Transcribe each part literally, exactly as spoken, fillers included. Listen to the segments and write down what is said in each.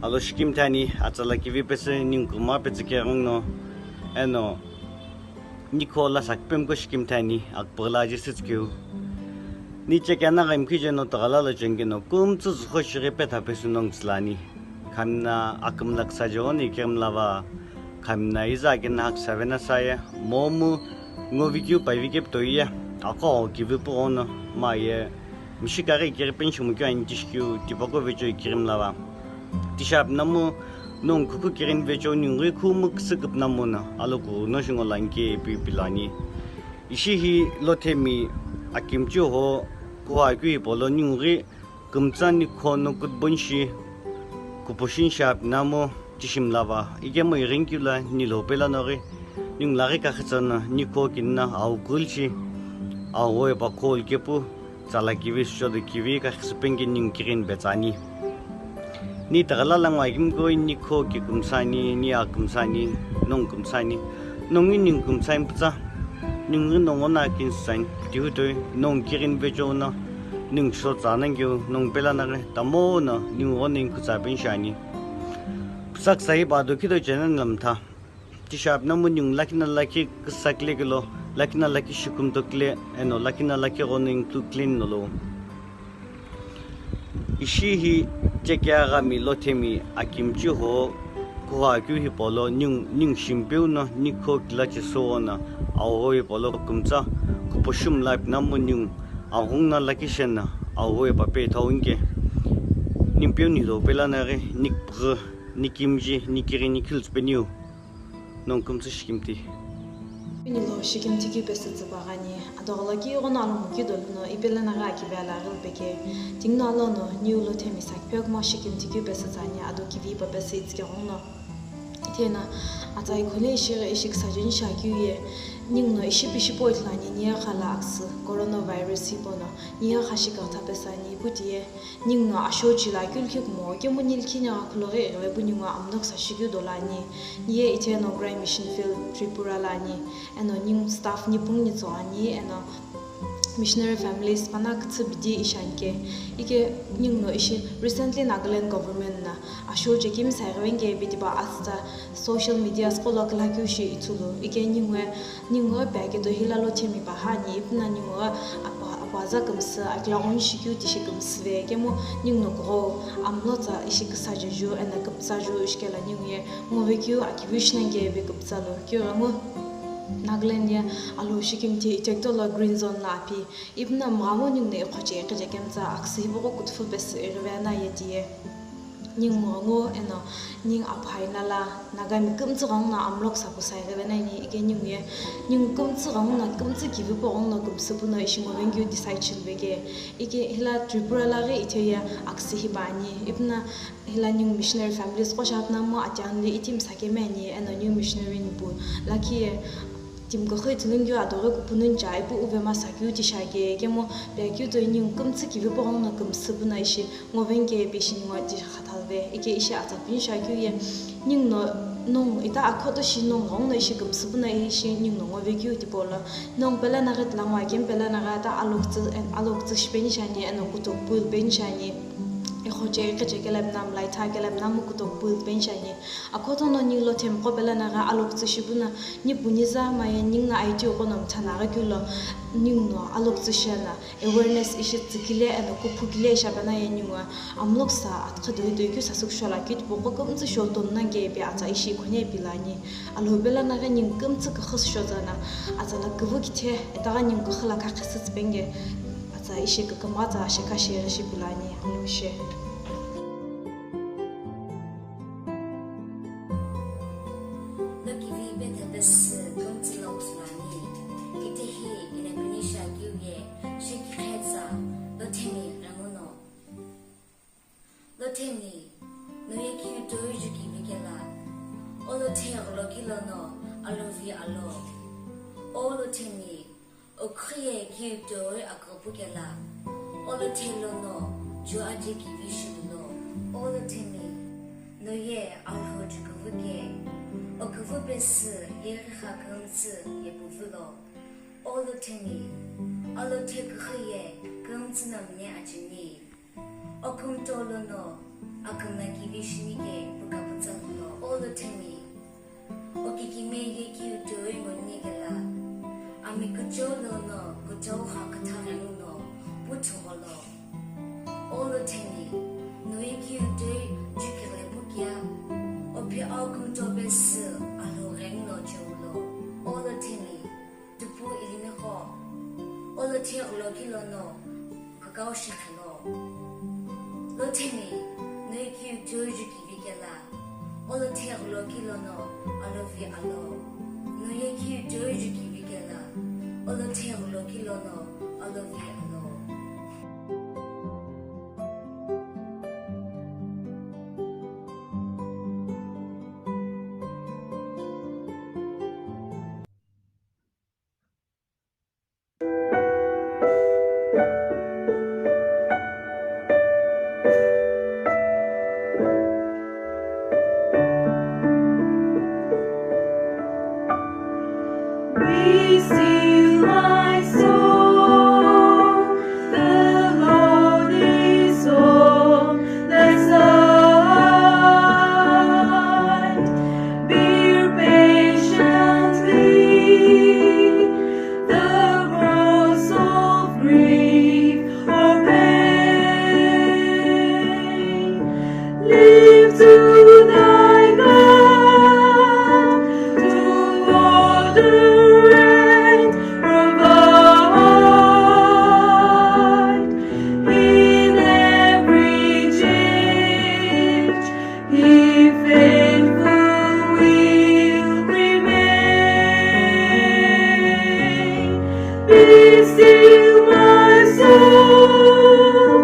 Alo shikimthi ani, atsala kivi pesü ningu kuma petsü keghenguno, eno nikho la sakipemko shikimthi ani, akpala aje sütsükeu. Ni chekena ghi mkhiche no toghala lo chengeno, kumtsü zükho shighi petha pesü nongu tsülani. Khamna akümla küsaje ono ikirimla va, khamna iza akena küsavena saye, momu ngovikeu pavikeu pütoi ye, aqo kivi püghono, maye, mishikaghi ikiri penshi mukeu ani tishikeu, tipaqo vecho ikirimla va. Tishapi namu, nongu khuku kirini vecho ningughi khumu küsü küpünamuno, aloku no shingo lanke ipi pilani. Ishi hi Lothemi akimchi ho, kuha keu hipau lo ningughi kümtsa nikho no kutbonshi, kuposhin shapi namu tishimla va, ikemu ighini keu la nilo pela noghi, ningu laghi kakhitsüno nikho kinna au kulshi, au ghoi pa khol kepu, tsala kivi, shodo kivi, kakhitsü penke ningu kirini betsani. Ni toghala la ngo akimko nikho kikumsani, ni akumsani, nongu kumsani, nongu ningu kumsani pütsa, ningu nongu na kinsani, tihutoi, nongu kirini vecho no, ningu sho tsa nangeu, nongu pela naghi, tamo no, ningu ghono ningu kutsa penshi ani. Pütsa küsa hi pa do khido chena nlamtha. Tishapi namu ningu lakhi na lakhi küsa kile kelo, lakhi na lakhi shikumto kile, eno lakhi na lakhi ghono include kile nolo. Ishi hi chekiaghami Lothemi akimchi ho, kuha keu hipau lo ningu, ningu shimpeu no nikho kilachi sono, au ho hipau lo kümtsa, kuposhimla pi namu ningu, aghungu na lakhi shena, au ho ipa pe thau inke. Nimpeu nilo pela naghi, nikpghi, nikimji, nikiri, nikhiltsü peniu. Nongu kümtsü shikimthi. Nilo shikimthi keu pesü tsüpa ghani, adoghola keu ighono alomu keu doluno ipela naghi akive ala aghili peke. Tingino alono niu Lothemi sakipeghumo shikimthi keu pesü tsüani, ado kivi pa pesü itsükeghuno. Ithena, atsa ikhole ishi, ishi küsaje ni shakeu ye, ninguno ishi pishi po ithulu ani, niye khala aksü, coronavirus hipauno, niye khashi kaghtha pesü ani, ipu tiye, ninguno ashochi lo akeu likhi kumo, kemu ni likhi ni gha khuloghi ighive pu ningu amlo küsa shikeu dolo ani. Niye itheno Grand Mission Field, Tripura lo ani, eno ningu staff nipungu nitso ani, eno missionary families pana kütsü bidi ishi anke. Ike ninguno ishi recently Nagaland government na ashochi kimi sa ighive nge bidi ba atsa social media sqolo küla keu shi ithulu. Ike ningu Ningu pi aketo hila Lothemi pa ha ani, ipu na ningu apa, apuaza kümsü, akilaghuno shikeu tishi kümsüve, kemu ninguno kughou, amlo tsa ishi küsaje ju, eno küpütsa ju, ishi kelo ningu ye, ngove keu akivishi nangeve küpütsa lo, keu ghengu Nagaland ye alo shikimthi ithekutolo green zone lo api, ipu na mgha ngo ninguno ikhoche iqhiche kemtsa aksü hipaqo kuthu pesü ighive na ye tiye. Ningu mgha ngo eno ningu aphaina la Nagami kümtsü ghenguno amlo küsa pu sa ighive nani ike ningu ye ningu kümtsü ghenguno kümtsü kivi po ghenguno kümsü puno ishi ngo vengeu decide shiluveke ike hila Tripura lo ghi itheye aksü hipa ani ipu na hila ningu missionary families qo shi pu namu atianli iteam sa kemi ani eno ningu missionary nipu lakhi ye Timi küxü ithulu ngu adoghi kupununcha ipu uve masa keu tishi ake kemu pi akeu toi ningu kümtsü kivi po ghenguno kümsü puno ishi ngo vengeu ipi ishi ningu tishi khathalve ike ishi atsa pini shi akeu ye ninguno nongu ita akhoto shi nongu ghenguno ishi kümsü puno ishi ninguno ngo vekeu tipau lo nongu pela naghi tila ngo akemi pela naghi ata alokütsü alokütsü shipeni shi ani eno kutoku pulu peni shi ani ikhoche iqhiche kela pi na mlaitha kela pi na mu kutoku pulu peni shi ani. Akhoto no ningu Lothemi qo pela naghi alokütsü shipu no nipu niza maye ningu no I T O qo no mtha naghi keu lo ninguno alokütsü shena awareness ishi tsükile eno kuphukile ishi apana ye ningu amlo küsa atkha doidoi keu sasü kusho lakeu tipau qo kümtsü shou tonu nangeu ipi atsa ishi ikhone ipi lo ani. Alhou pela naghi ningu kümtsü küxü sü sho tsüna atsa la küvü kithe itaghi ningu küxü la khakhisü tsüpenge atsa ishi kükümgha tsa shekha sheri shi ipi lo ani. Alhou she. Lokivi petha pesü kümtsü lo kusülani, itehi Indonesia kiu ye shekikhetsa Lothemi ghenguno. Lothemi, noye kiu toi jukivi kela, o Lothe gholoki lono alovi alo. O Lothemi, Okhiye kiu toi aküpu kela, o Lothe lono ju aje kivi shilulo. O Lothemi, noye Alhou ju küvü ke, oküvü pesü yeghi kha kümtsü ye püvülo. O Lothemi, Alothe küxü ye kümtsü no mine ajini. Okhumto lono Akümna kivi shini ke pükapütsa lo. Olothemi, okikime ye keu toi ngo nike la. Ami kuchou lono kuchou kha kütha ghenguno puthugho lo. Olothemi, no ye keu toi jukighi pukia, opi au kümtopesü alo ghenguno cheu lo. Olothemi, tupu ilimiqo, olothi ghuloki lono kükau shikhilo. Lothemi, no ye keu toi jukivi kela, olothi ghuloki lono alovi alo. No ye keu toi jukivi kela, olothi ghuloki lono alovi alo. Be still, my soul, the Lord is on thy side. Bear patiently the cross of grief or pain. Live to thy God, to order and provide. In every change, he faithful will remain. Be still, my soul,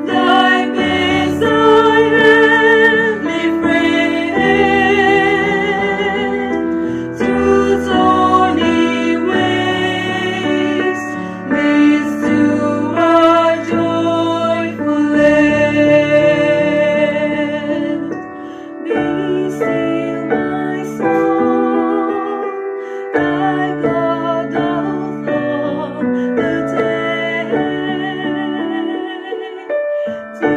thy best I have befriend. Truth's only ways leads to a joyful end. Be still, my soul, thy God doth long the day to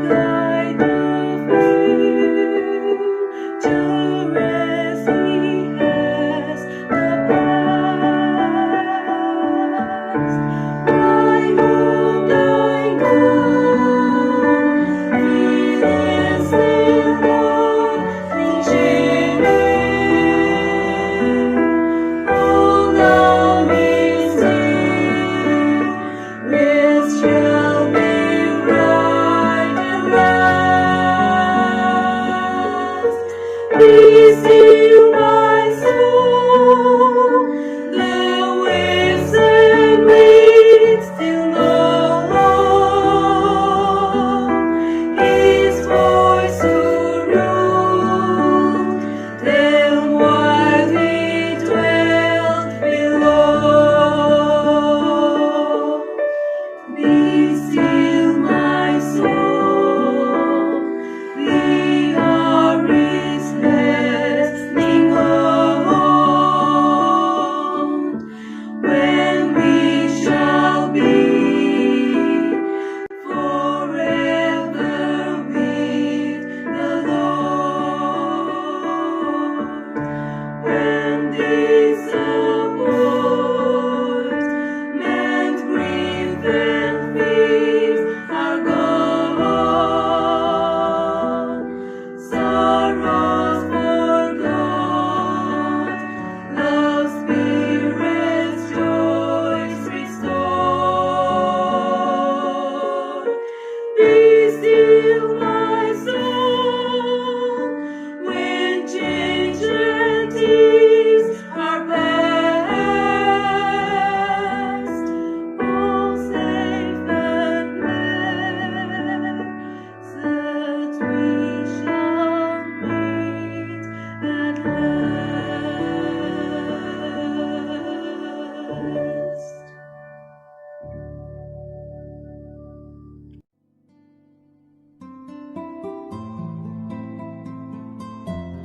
guide the future as he has the past. Thy hope, thy God, he is the Lord, reaching all of his deeds. Rest shall be right at last. Be still, my soul, the waves and winds still know his voice who ruled them while he dwelt below. Be still, my soul, the hour is hastening on, when we shall be forever with the Lord. When disappointment, grief, and fears are gone, sorrows forgot, love's spirit's joys restored. Be still, my soul, when change and tears are past. All safe and blessed, we shall meet at last.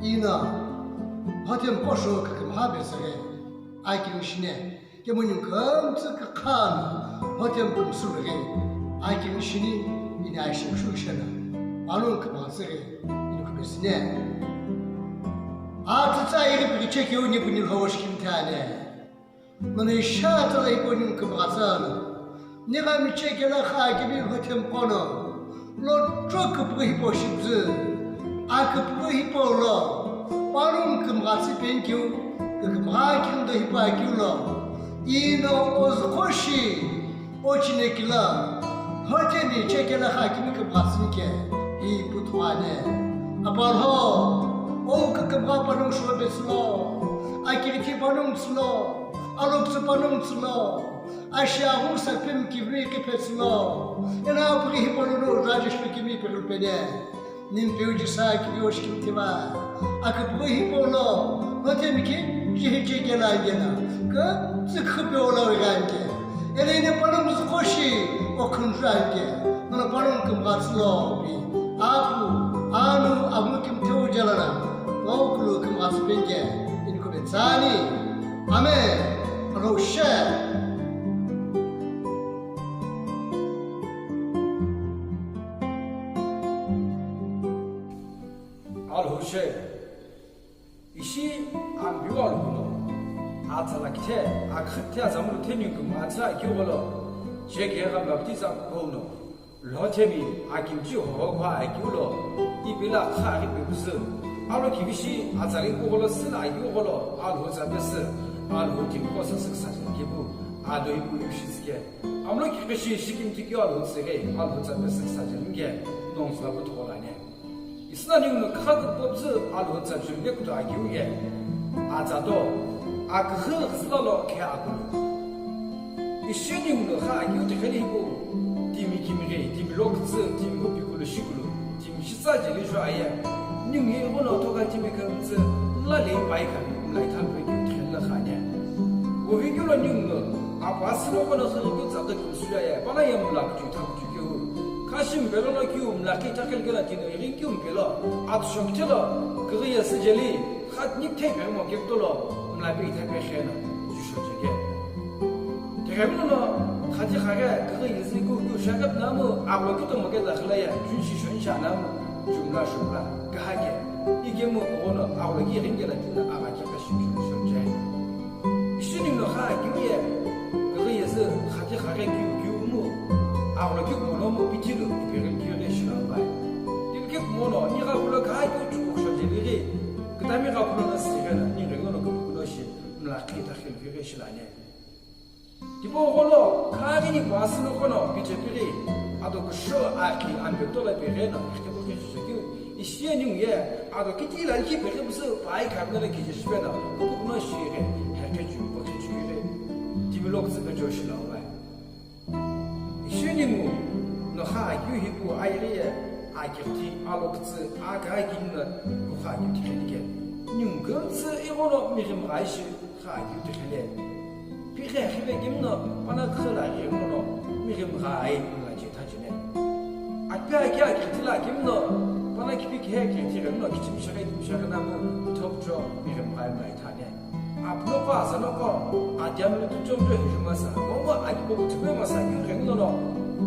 Ina, Hotemi kosho kükümha besüghi, akimi shini, kemuni kümtsü kükhami, Hotemi kümsüghi, akimi shini, ina ashi shukshena. Panongu kümgha tsüghi, ino kümesine. Atsütsa iri pükiche keu nipu nilho wo shikimthe ane. Nono isha tsala ipo ningu kümgha tsülo. Nigha miche kela kha akimi lhothemi qono. Lotro küpüghü hipau shipüzü. Aküpüghü hipau lo. Panongu kümgha tsü penikeu. Kükümgha keu ndo hipau akeu lo. Ino ozüqo shi. O chinekila, lhothemi chekela kha akimi kümgha tsünike, hi puthuane. Apalho, o kükümgha panongu shou petsülo, akirithi panongu tsülo, alokütsü panongu tsülo, ashi aghusa pemi kivri kipetsülo, ena apughi hipolono rajesh kimi perupene. Nimpeu jisa kivi wo shikimthiva. Aküpüghü hipau lo, lhothemi ki, jihiche kela angena. Kümtsü khüpeu lo ighanike. Ena ine panongu züqo shi, o khunju anike. Nono panongu kümgha tsülo pi. Apu, anu, amu kimtheu jalana. Kokulu kümgha tsü penike. Ino kümetsüni. Amen. Alo she. Alhou she, ishi ambiwa lukuno, atsa lakithe, akhithe azamuluthe ningu kümgha tsü akeu gholo, jekegha baptiza kuno, lhothemi akimchi hoho kha akeu lo, ipila kha aghi pepüsü, alo kivishi atsa li kugholo sila akeu gholo, alhou tsa pesü, alhou timi kosa süksa kepu, ado ipu yushi tsike. Amlo kikhishi shikimthi keu alhou tsüghi, alhou tsa pesü kisa jeli nge, nongu sula putho lane. Isna ningu no kha küpopüzü alhou tsa jeli nge kuta akeu ye. Atsa to, akühü ghüzüla lo khe akulu. Ishi ningu no kha akeu tikheli hipu, timi kimighi, timi lokütsü, timi kupikulu shikulu. Timi shitsa jeli ju aye, ningu ye ighono thoka timi kümtsü, la lei pai kha, mlai thalpe keu tikhela khane. Uvi keu lo ningu, apa asino kono khiri keu tsaka keu suya ye, pala ye mla kuchu tha kuchu keu. Khashi mpelo lo keu mla ki takhel kela tino, irin keu mpelo, at shok telo, kiri ye sijeli, khat nik thei pe mo kek tolo, mla pe itha pe khena, ju sho jeke. Tighenguno, khati khaghi, kighi yizü ku, ku shaghat namu, aglo kutomo ke dakhla ya, jun shi shon sha namu, jumla shumla, kahake, igemu kono, aglo ki ringe la juna aga ki ka shi jun shon jai. Ishini no kha kiu ye, kighi yizü, khati khaghi kiu, kiu mu, aglo ki kono mu pitilu, ipeghi kiu le shi na bai. Tilke kono, ni ga kulo kha kiu chuku shon jeli ri, kitami ga kulo na si ga na, ni rengo no kulo shi, mla ki ta khil kighi shi la ne. Tipau gholo, khaghi ni pasü no kono, pichepiri, ado kusho akhi ambe tola pighe no, ikhte bukhe shishakiu, ishiye ningu ye, ado kiti la likhi pighe busu, pai khamna le kije shipena, kupu kuno shighe, hekhe ju, bukhe ju pighe, timi lo kusu pejo shila uwai. Ishiye ningu, no kha akiu hipu airi ye, akirti, alo kutsu, aka akimna, kukha akiu tikhenike. Ningu kutsu, igono, mihim ghaishi, kha akiu tikhele. Pikhe khive kimno, pana khila kimno, mihim ghai, mla je thajine. Akpe aki aki tila kimno, pana kipi khe ki tigimno, kichim shaka itim shaka namu, top jo, mihim ghai mla ithane. Apno pa asano ko, adiam lu tu chom jo hijuma sa, momo aki poku tupe masa, yu rengno no,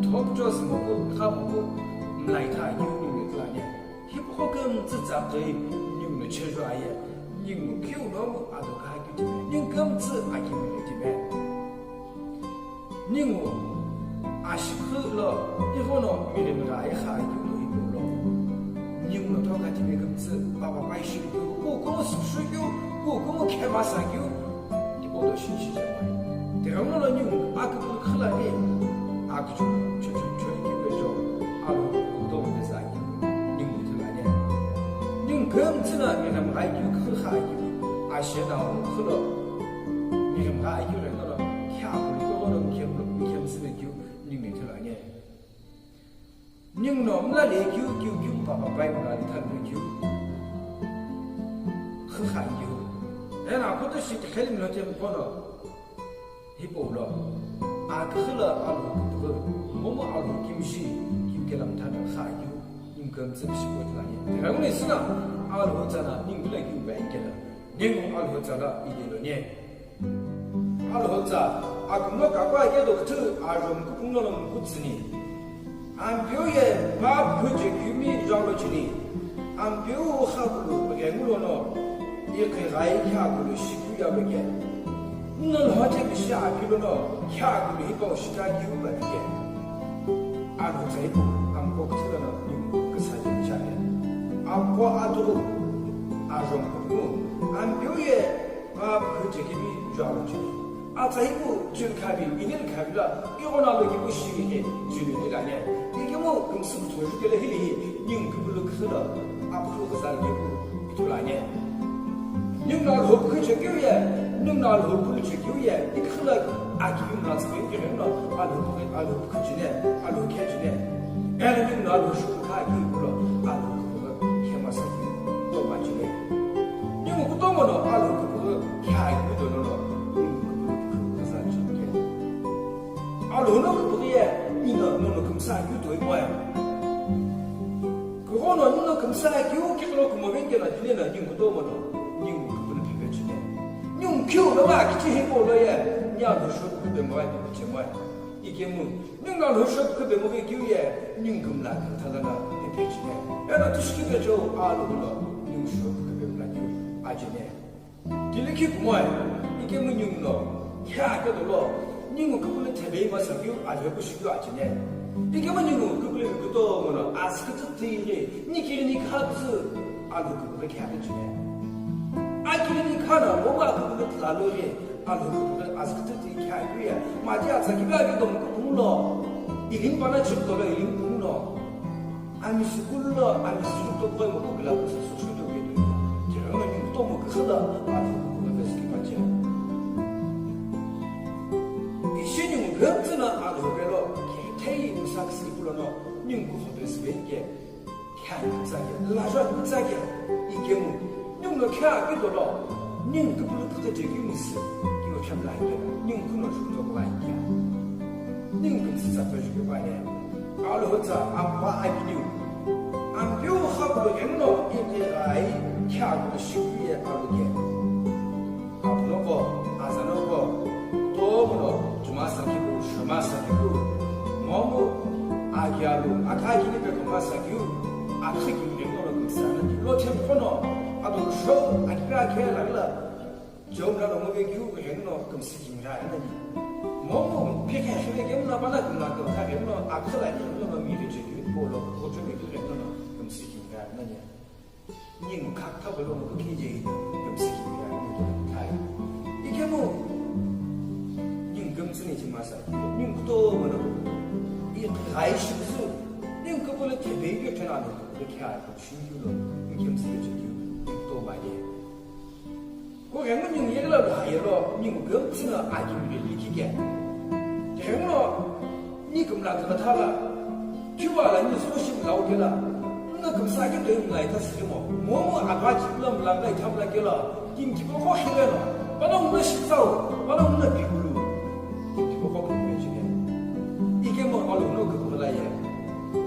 top jo smoku, kha moku, mla itha akiu ni mitlane. Hipau kümtsü tsakhi ningu no cheju aye, ningu kiu nomu ado kha kitime, ningu kümtsü akimi kitime. Ningu ashikhu lo, ihono mirimira ikha akiu lo ipu lo. Ningu no thoka time kümtsü, baba pai shi kiu, ku kumu sukhu kiu, ku kumu khema sa kiu, Tipau lo shi shi jemai. Tighenguno lo ningu aküpü khilani, aküchu, chuchu, choi kipe jo, alo, kudo mesa kiu, ningu thilani. Ningu kümtsü na, ningu mghai kiu, khikha kiu, ashe na, o, khilo, ningu mghai kiu, rengolo, kya, kulo, kulo, kya, kulo, kya, msine kiu, ningu thilani. Ningu no mla le kiu, kiu, kiu, papa pai mla le than kiu. Khikha kiu. Ena kutu shi tikheli mlo te mkono. Hipau lo. Akhila alo kutu. Momo alo kimshi, kim kelam than kha kiu. Ningu kümtsü shi kutu lani. Tighenguno isina, alo tsana, ningu le kiu bai kela. Ningu Alhou tsa la idelo ne. Alhou tsa, akumlo kakwa akedo küthü ajo mkupunglo no mkutsüni. Ampeu ye pa phü chekimi jualo cheni. Ampeu uxa kulu peghengu lono, iqi ghai khea kulu shikü yalo ke. Nno lhoche bishi api lono, khea kulu hipau shika kiu ba ke. Alo tsaipu, amko kutula no, nimu kasa je bichale. Amko atu, ajo mkulu. Ampeu ye pa phü chekimi jualo cheni. Atsa ipu chilkhavi, inilkhavi la, ighono alo kipu shivi ke, chiluni lane. Ikemu kumsuk tuju kele hili hi, nimu kipulu khulo, aphu kuzal kipu, itulane. Nimu na lho khuche kiu ye, nimu na lho kulu che kiu ye, ikhulo akivi na tsipin ke no, alo khuche, alo khuche ne, alo kheche ne. Ela nimu na lho shu kha kiu kulo, alo khulo, khema sa kiu, to ma chine. Nimu kutomo no, alo khulo, khea kiu to no, nimu kipulu khulo, kuzal chike. Alo no kutomo ye, ina no no kumsa kiu to imoya. Kugono nino kumsa kiu kikilo kumoven kena dine na nimu kutomo no, nimu kipulu phephe chine. Nimu kiu no wa kichi hipo lo ye, nia lo sho kube mo ai phephe chimoya. Ikemu, nimu na lo sho kube mo kiu ye, nimu kumla kantala na phephe chine. Ena tushiki pe cho alo no, nimu sho kube mo la kiu, achine. Kilikhi kumoe, ikemu nimu no, khea ke dolo, nimu kipulu thebei masa kiu, alhepu shikiu achine. Ikemu nimu kipulu kutomo no, asikitsu tiri, nikiri nikha kutsu, alhepu kipulu khea ke chine. Akiri nikha na, momu akipulu tlalo ye, alhepu kipulu asikitsu tiri khea kiu ye, mati atsa kibe ake domu kutumu lo, ilim pana chik dolo, ilim kumu no. Ami sukulu lo, ami sukulu to koi mo kukula kusa sukulu to ke do. Kira no nimu kutomo kukula, ami sukulu lo bes ki pache. Ishi nimu gantsu na alho belo, ke thei musak sikulo no, nimu kuho bes ben ke. Kya kutsake, la jwa kutsake, ikemu. Nimu no khea kiu dolo, nimu kipulu kute je kiu musi, kiu khamla ke, nimu kuno ju to kula ke. Nimu kumsitsa pe ju ke ba ne. Alo hotsa, ampa akiniu. Ampeu khakulo kemno, ike ghai, khea kulo shikiu ye alo ke. Apunoko, azanoko, tomuno, jumasa kipu, shumasa kipu, momu, agialu, akakini pe kumasa kiu, akhi kiu rengno lo kumsana, lo tempono, adu sho, akipe akhe la la, jom la lo moge kiu rengno kumsi kimra nani. Momu, pike shule kemna bana kumla kumsa rengno, akhala rengno lo mi de je kiu, polo, ojo mi rengno lo kumsi kimra nani. Nimu khakha bolo mo kije, kumsi kimra nani kumthai. Ikemu, nimu kumsi ni chimasa, nimu kutomo no, ighai shikiu, nimu kipulu thebei ke thena no, ke khea. Shingiu lo, nimu kumsi lo chikiu, nimu kutomo ye. Ko rengmo nimu yeghi lo lo haye lo, nimu kumsi no akimi likhi ke. Rengmo lo, ni kumla kutha la, kiwa la ni so shi mla okela, nna kumsa ke to imla ita sirimo. Momu aba chi mla mla mla ita mla kela, kim ki ko khile no, bana unna shitsao, bana unna bigulu. Kim ki ko ko pe chike. Ikemu alo no kula ye.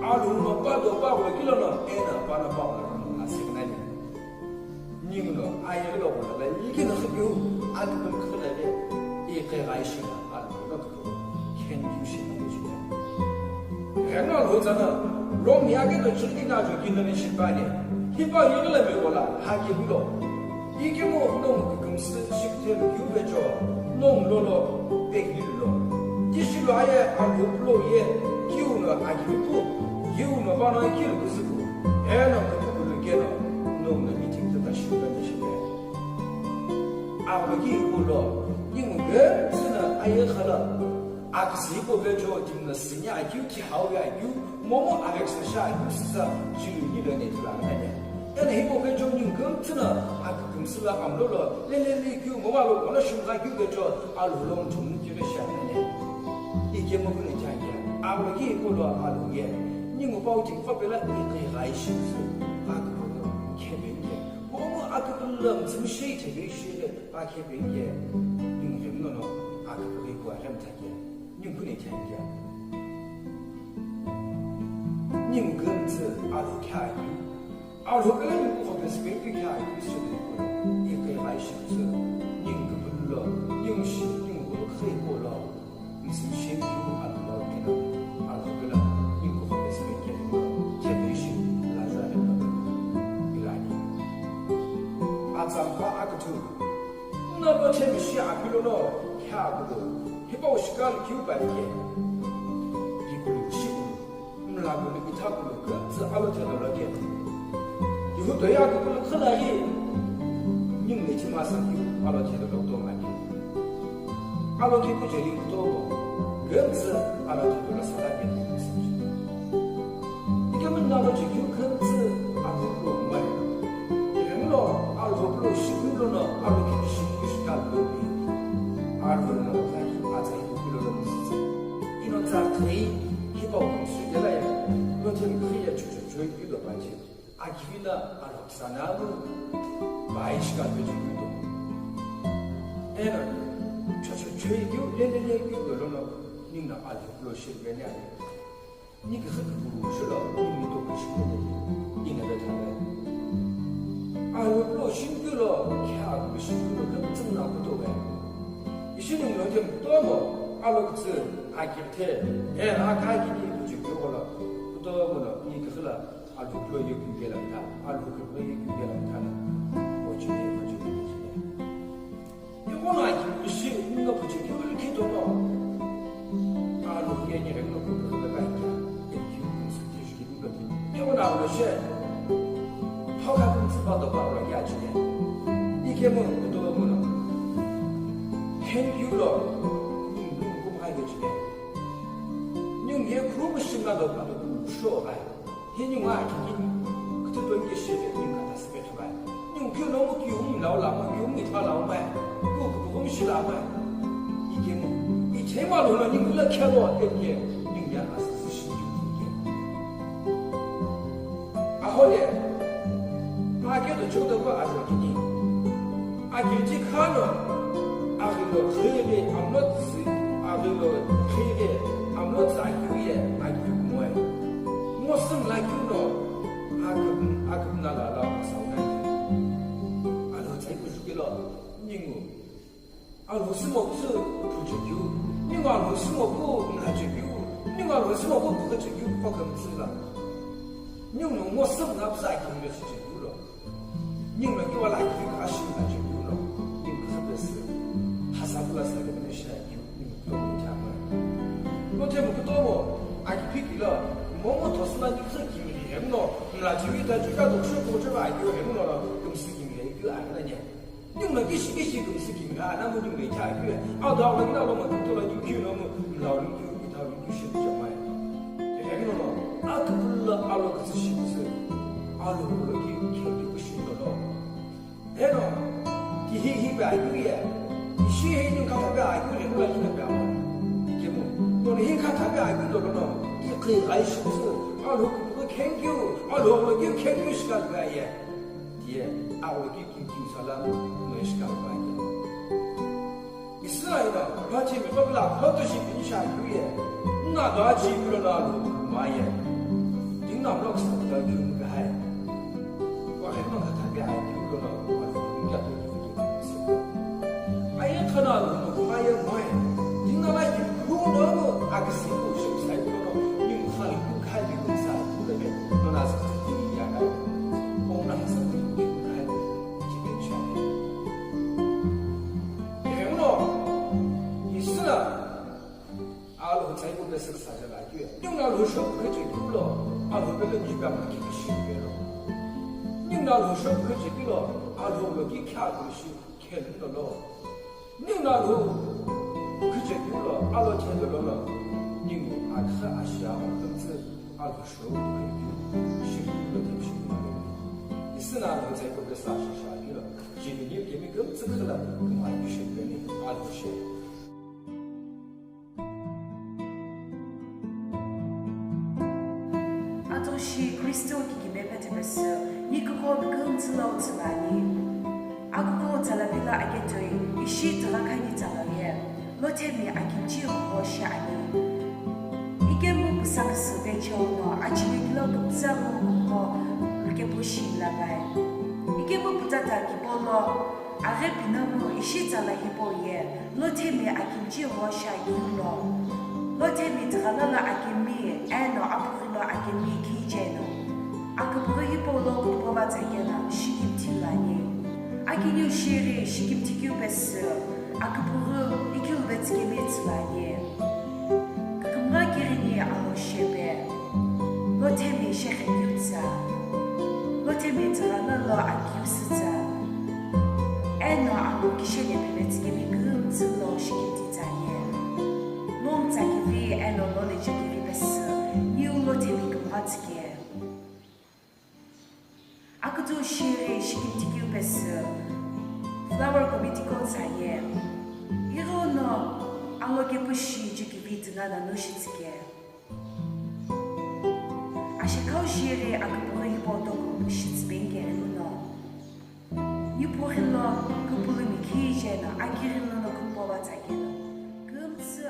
Alo no pa do pa ko kilo no, ena pa na pa ko na signal. Nimu no, aye lo ko la, yike no khipiu, atu ko khila le, iqe ghai shi, atu ko ko, khen yu shi na ju. Reno lo tsana, rom ya ke to chiri na jo kin ne shi pa ne. Hipa yike la me ko la, ha ke lo. Ikemu no kumsi shi ke yu ve jo, no lo lo, pe ki lo. Ti shi lo aye, a lo lo ye, kiu no a ki pu, yu no ba no ki lo kusu. Eno kukulu keno, nongu na meeting tata shipa ni shipe. Agholo ki kulo, nimu gumtsü na aye khala. Akisi hipau vejo timi na sinya akeu, kihau ye akeu, momu Alex na sha akeu sisa, chilu ni lo ne tula na ne. Eno hipau vejo nimu gumtsü na, akikümsü la amlo lo, le le le keu, momu alo, momu shimla keu vejo, alo lo mchum ni kire sha na ne. Ikemu kune changya, agholo ki kulo alo ye. Nimu pau timi qo pela iqi ghai shi sü, akipulu khepeni ke. Momu akipulu lo mtsümishei thepei shi le, pa khepeni ke. Nimu ghemnono, akipulu ipu arem thake. Nimu kune thake. Nimu gumtsü alo kya yu. Alo pela nimu qo pesi peni kya yu sü le kulo. Iqi ghai shi sü, nimu kipulu lo, nimu shi, nimu ghulu khei kulo. Misi misheni kiu alo lo kena, alo pela, nimu qo Alothemi shi api lono khe akulo, hipau shikulu kiu pa vike. Kikulu shikulu, mlakulu ithakulu kümtsü alothelo loke. Kihu toi akukulu khülahi, ningu nethi masa kiu alothelo lokto mani. Aloki kujeli kutomo, kümtsü alothelo sala ke. Ikemu nalo jikyu kümtsü akukulu mai. Iremlo alo kulo shikulu no alo kishi kishikalo bi. Alo no laki atsa ikulu lo musitsi. Ino tsa tei hipau musitela ya. Lothemi khiya chuchu choi kido pachi. Akivina alo sanamu. Bai shikalo jikyu do. Ena chuchu choi kiu lelele kiu do lono. Ningu alo kulo shikene. Ni küxü küpüsü lo, ni mito küshikülo, ni nebe thabe. Alo kulo shimkülo, khe akulo shimkülo, kümtsü mla kutowe. Ishi ningu lo jem kutomo, alo kütsü, akirthe, e, akha kini kuchikyo kola, kutomo lo, ni küxü la, alo kulo ye kükela ta, alo kulo ye kükela ta, ochi ne, ochi ne, ochi ne. Ighono aki ishi ningu puchekeu likhi tono. Alo ye nyeremno kukukube bakia. Ekiu kunsu tishkinu kati. Ighono alo she. Hoka kunsu pado paro ya chile. Ikemu kutomo no. Henkyu lo. Ningu kumai chile. Ningu ye kumu shinga do pado kusho ai. Hini ngwa kiki kututo nge shebe ni kata sebe tubai. Ni ukiu no mu kiu mu lau la ma, kiu mu itha lau mai. Ku ku ku mu shi la mai. Ike mu. Ithe ma lo na ni mu la kya lo ke ke. Ni ya as shi ke. Ahole. Ma ke to chuto ko a ro kini. Akirti khano, aghilo khiri, amlo tsi, aghilo khiri, amlo tsa kiuye, akiu moe. Mosum la kiuno, aküm, aküm na la la masau na. Alo tsai ku jukilo, ningu. Alo simo ku pujo kiu, ningu alo simo ku na je kiu, ningu alo simo ku pujo kiu, ko kam tsila. Ningu mosum na psa kiu le je kiu lo. Ningu kiwa la kiu ka shi na je kiu lo. Ningu ka pesi. Hasa kula sa le ne sha kiu ningu to mo ja ma. Mo te mo to mo. A ki pi ki lo. Mo mo to sma ni sa kiu ni em no. Na ji wi ta ju ka do shu ko je ba kiu em no lo. Kum si kiu ni kiu a na nya. Ningu ki shi ki shi kum si kiu a na mo ningu cha kiu. A da la na lo mo to la ni kiu no mo. La ni kiu ni ta ni kiu shi ja ma. Eno no, akupulu alo kutsu shi kutsu, alo kulo ki khe ki kushi no lo. Eno, ki hi hi ba yu ye, ishi hi ni kata ba yu le mula kina ba mo. Ike mo, no hi kata ba yu lo no, ki khe ai shi kutsu, alo kulo khe kyu, alo kulo ki khe kyu shi ka ba ye. Ye, alo ki ki ki sala, no shi ka ba ye. Israel, Pachimi, Babila, Kotoshi, Pinisha, Yuye, Nado, Achi, Yulo, Nalo, Maye, Dingna, Nox, Yuga, Hai, Wahema, Kataga, Yulo, Nalo, Ayakana, Maye, Moe, Dingna, Kuno, Akasi, Shusai, Yulo, Nimhal, Kai, Yusa, Yuga, Nonasa, Yaga, Ona, Hasa, Yuga, Hai, Chipinisha. Eno, isina, alo tsai ko bese sa jala kyu. Ningu na lo sho ko che kyu lo, alo bele ni ba ma ki shi be lo. Ningu na lo sho ko che kyu lo, alo lo ki kya ko shi ke lo lo. Ningu na lo ko che kyu lo, alo che lo lo. Ningu a kha a sha o tse alo sho ko kyu shi lo de shi. Isina alo tsai ko bese sa sha kyu lo. Jimmy ni kemi kümtsü khüla, kümai bishop ni alhushe. Atoshi Kristo kikime phetepesü, ni kuko kümtsü lo tsülani. Akuko tsalapila aketoi, ishi tirakhani tsalaye. Lothemi akinchi ghuko shiani. Ikemu püsa küsü vecheo no achini kilo kümtsa ghuko rikepu shi lapai. Ikemu pütata kipolo aghe pinamu ishi tsala hipau ye Lothemi akinchi gho shiani lo. Lothemi tighalala akemi eno apughi lo akemi khicheno. Aküpüghü hipau lo kupo va tsakena shikimthi lani. Akiniu shiri shikimthi keu pesü, aküpüghü ikeu vetsikemi tsülu ani. Kükümgha kirini alo shepe, lothemi shekhe keu tsa, lothemi tsüghana lo akiu sütsa, eno alo kishene phe vetsikemi kümtsü lo shikimthi tsani. Longtsa kivi eno loleje kivi pesü, niu lothemi kümgha tsike. Akütsü shiri shikimthi keu pesü, flower committee ko tsa ye. Ighono alo kepu shi jukivi tsüna nanu shitsike. Ashekau shiri aküpüghü hipau toku shitsüpeni kerimuno. Nipu ghilo küpülümi khijeno akighilo no kümpowa tsakelo. Kümtsü